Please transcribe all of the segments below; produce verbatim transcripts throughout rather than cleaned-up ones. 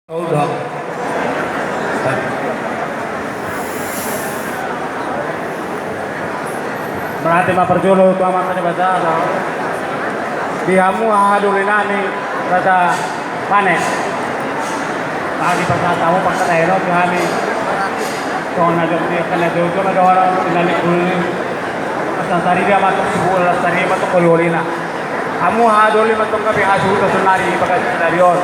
Udah. Mauliate ma parjolo tu Amanta Debata, di hamu haha doli nami, Raja Panes. Tadi pas tamu pas kata elo di hami. Songon na jok di kena jok jok na dohor inalik bulili. Pas tadi dia masuk sibu las tadi masuk koli-kolina. Hamu haha doli masuk kami hasu kita sonari bagas sonari on.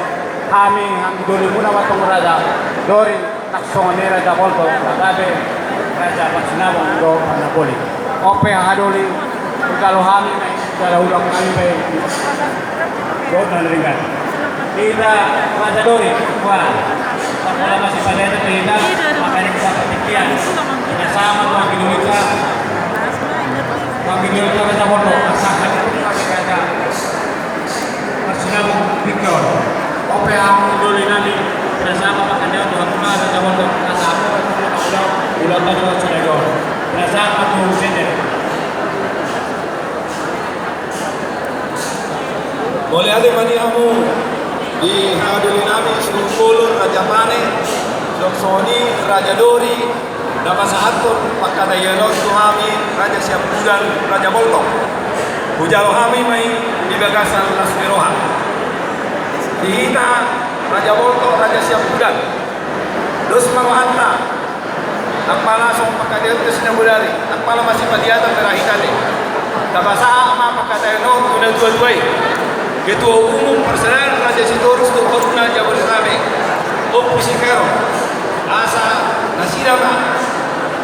Hami haha doli muna masuk raja. Dori. Nang songon i Raja Boltok, na gabe Raja Parsinabung do Parnapoli. On pe haha doli, ijalo hami, na ijalo ulang hami pe. Dohot na ringan. Hita Raja Dori, wah. Sapola masih pada itu hita, makanya kita petikian. Kita sama tuan Gidulita. Tuan Gidulita Raja Boltok, pasangan itu masih ada. Parsinabung, Victor. On pe hamu doli nami, asa ma pangkataion tu hamu na, asa ma tu hamu na, asa ma tu hamu na, asa ma tu hamu na. Mauliate ma di hamu di haha doli nami, Sungkolo, Raja Pane, songon i Raja Dori, na pasahathon pangkataion on tu hami Raja Siampudan, Raja Boltok. Hujalo hami ma i di bagasan las ni roha. Di hita Raja Boltok, Raja Siampudan. Dos ma rohanta. Ndang pala songon pangkataion tu sinamudari. Ndang pala masipatiatan berahitan i. Tapasahat ma pangkataion on tu natuatua i. Ketua Umum Parsadaan Raja Sitorus dohot na jabolonami. Ompu Sikero. Asa nasida ma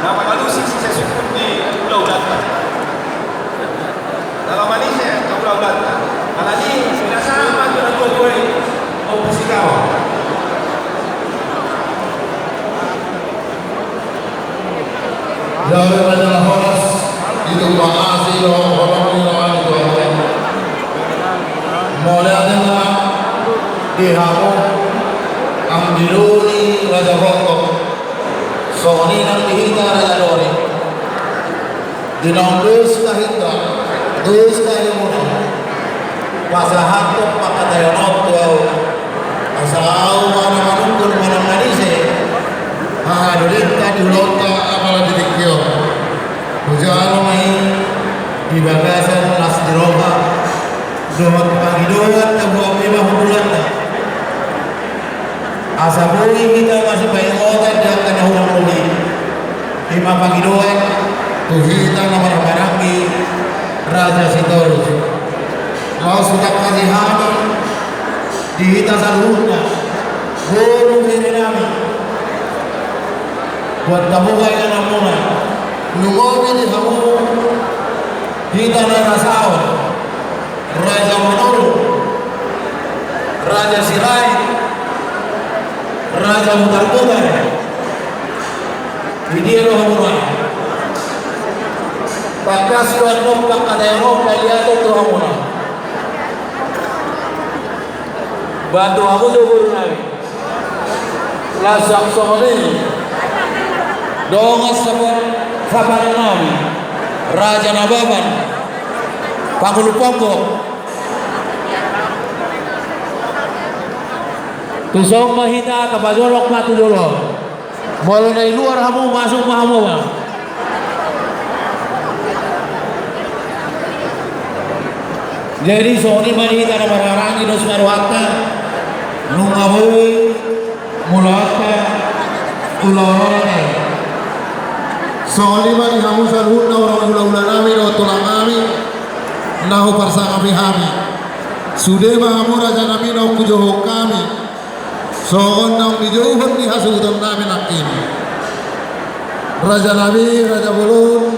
na mangalusi sisungkun ni hulahulanta. Dalam manise na hulahulanta. Alani i, pinasahat ma tu natuatua i. Ompu Sikero. Jalo ma jala horas. Itu ma asi do holong ni roha ni Tuhan. Mauliate ma di hamu, anggi doli Raja Boltok. Songon i nang di hita Raja Dori. Di naung dos na hinda, dos na hinda muna. Pasahathon pangkataion on tu ahu. Asa ahu ma na manungkun manang manise haha dolinta di ulaonta apala di tingki on. Hujalo ma i di bagasan las ni roha dohot pangidoan na buat lima hubunganna. Asa boi hita masipaingotan di angka na hurang lobi. Ima pangidoan tu hita na marhahamaranggi Raja Sitorus. Laos hutangkasi hami di hita saluhutna, boru bere nami, buat taboha ingananmuna. Lumobi di hamu hita na rasaon. Raja Manurung, Raja Sirait, Raja Mutarbutar. Di dia do hamu nuaeng? Tangkas do annon pangkataion on paliaton tu hamu nuaeng. Bantu hamu do boru nami. Laos songon i dongan sapanonami, Raja Nababan, pangulu pombok. Tuson ma hita tapajolok ma tu jolo. Molo na di luar hamu, masuk ma hamu ma. Jadi songon i ma di hita na marhahamaranggi, dos ma rohanta. Nunga boi mulaanta ulaon on. Songon i ma di hamu saluhutna, horong ni hulahula nami dohot tulang nami na huparsangapi hami. Sude ma hamu raja nami naung hujouhon hami. Songon naung dijouhon ni hasuhuton nami nangkin. Raja nami, raja bolon,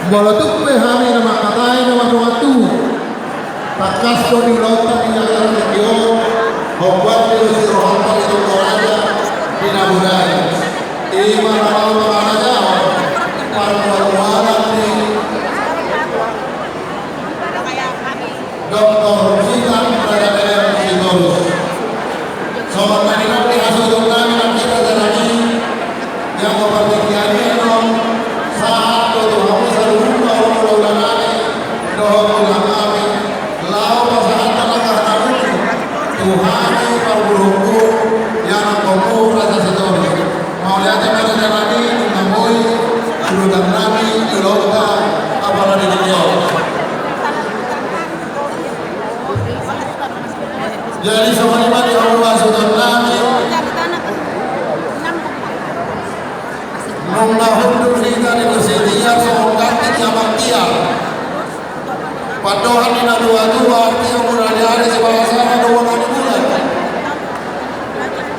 molo tung pe hami na mangkatai na mardongan tubu, tangkas do di ulaonta di angka na tingki on, hombar ni do si rohanta di Toga Raja Pinabudai. Ima na laho mangarajaon parmualmualan ni Doktor Sitan Raja Deden Sitorus. Songon na nidok ni hasuhuton nami nangkin raja nami, jala partingkian i annon sahat do tu hamu saluhutna horong ni hulahula nami dohot tulang nami, laho pasahathon angka hata buku tu hami parboruonmu. Pandohan ni na tua-tua, artia murah ni ari, sibahasana do bona ni bulan.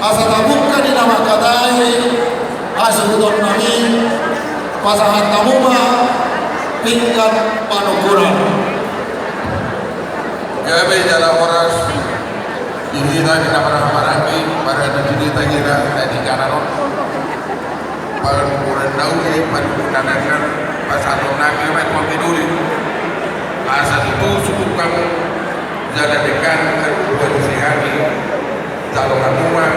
Asa tabuka di na mangkatai, asa hutonnami, pasahat hamu ma pinggan panungkunan. Gabe jala horas di hita di na marhahamaranggi, marhata di hita hira na di jalan on. Panungkunan na uli, panungkunan na denggan, pasahatonnami ma tu anggi doli. Asa tutu sungkun hamu, jala denggan, buat sehat, jala hamu ma.